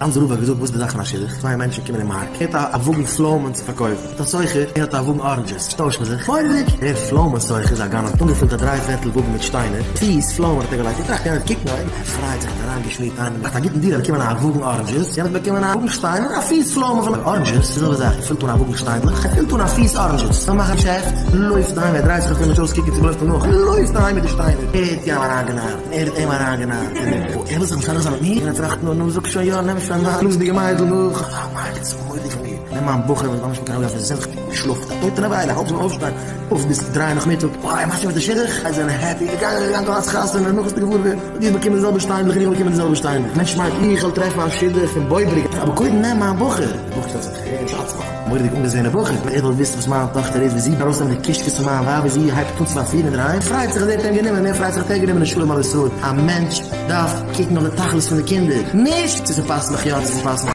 צאנזער רב האט געזאגט וואס איז די זאך פון א שידוך? צוויי מענטשן קומען אין מארק, ער האט א וואגן פלוימען צו פארקויפן, האט א סוחר, ער האט א וואגן אראנדזשעס, טוישט מען זיך, מורא'דיג! דער פלוימען סוחר איז א גנב, האט אנגעפילט א דריי פערטל וואגן מיט שטיינער, פיס פלוימען האט ער געלייגט, ער טראכט יענער וועט קוקן, ער פרייט זיך, האט אריינגעשמירט איינעם, מאכט א גוטן דיעל, ער האט באקומען א וואגן אראנדזשעס, יענער האט באקומען א וואגן שטיינער, א פיס פלוימען פון אראנדזשעס, די זעלבע זאך, ער פילט אן א וואגן שטיינדלעך, ער פילט אן א פיס אראנדזשעס, זאל מאכן א געשעפט, לויפט אהיים, ער דרייט זיך אפילו נישט אויס קוקן צו מ'לויפט אים נאך, לויפט אהיים מיט די שטיינער, ער האט יענעם אריינגענארט. ער האט אים אריינגענארט און ער וויל זיך משדך זיין מיט מיר, און ער טראכט נו נו זאג שוין יא נעם שוין מיין לוזדיגע מיידל נו, איך האב א מיידל ס'איז מורא'דיג פון מיר, נעם מיין בחור וואס ממש מ'קען אראפגיין פון זיך, שלאפט א טויטע נבילה, האלב זיבן אויפשטיין, אויף ביז דריי נאכמיטאג, וואי מאכסט שוין מיט די שידוך, זיי זענען happy, געגאנגען געגאנגען געהאט חתונה, דערנאך ביסטו געוואר ווער, דו האסט באקומען די זעלבע שטיינדלעך און איך האב באקומען די זעלבע שטיינדלעך, מענטש מיינט איך וועל טרעפן א שידוך פון בויבעריק, אבער קודם נעם מיין בחור, דער בחור שטעלט זיך הער שאץ מאך. מורא'דיג אנגעזעענע בחור, ער וויל וויסן וואס מיין טאכטער איז, ווי זי ארויסנעמען די קישקעס פון מיין ווייב, ווי זי הייבט אן צו פארפירן אינדערהיים, פרייט זיך אז ער האט אים גענומען, ער פרייט זיך האט ער גענומען און שלום על ישראל, א מענטש דארף קוקן אויף די תכלית פון די קינדער, נישט צו ס'פאסט מיך יא צו ס'פאסט מיך.